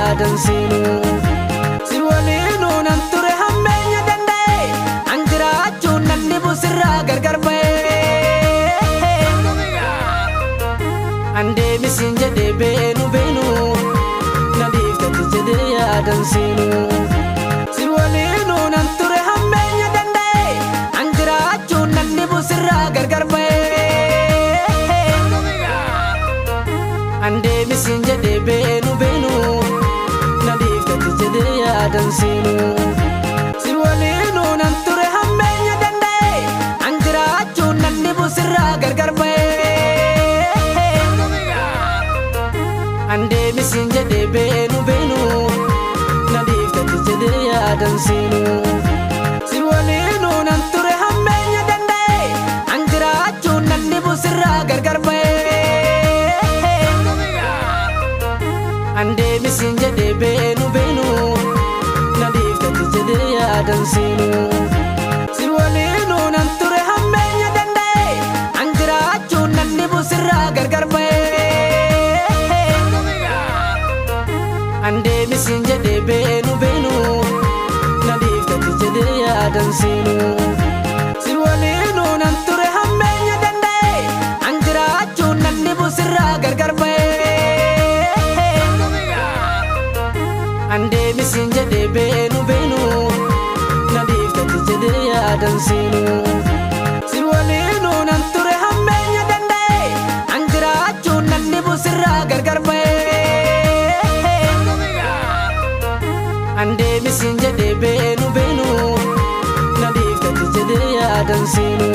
yaadan seenu. Si waliinuu nan ture hammeenya danda'e, an jiraachuun nan dhibu sirraa gargar ba'e. An deemisiin jedhee beenu beenu, na dhiiftati jedhee yaadan seenu. Si waliinuu nan ture hammeenya danda'e, an jiraachuun nan dhibu sirraa gargar ba'e. An deemisiin jedhee beenu beenu, na dhiiftati jedhee yaadan seenu. Si waliinuu nan ture hammeenya danda'e, an jiraachuun nan dhibu sirraa gargar ba'e. An deemisiin jedhee beenu beenu, na dhiiftati jedhee yaadan seenu. Si waliinuu nan ture hammeenya danda'e, an jiraachuun nan dhibu sirraa gargar ba'e. An deemisiin jedhee beenu beenu, na dhiiftati jedhee yaadan seenu. Si waliinuu nan ture hammeenya danda'e, an jiraachuun nan dhibu sirraa gargar ba'e. An deemisiin jedhee beenu beenu, na dhiiftati jedhee yaadan seenu. Si waliinuu nan ture hammeenya danda'e, an jiraachuun nan dhibu sirraa gargar ba'e. An deemisiin jedhee beenu beenu, na dhiiftati jedhee yaadan seenu. Si waliinuu nan ture hammeenya danda'e, an jiraachuun nan dhibu sirraa gargar ba'e. An deemisiin jedhee beenu beenu, na dhiiftati jedhee yaadan seenu.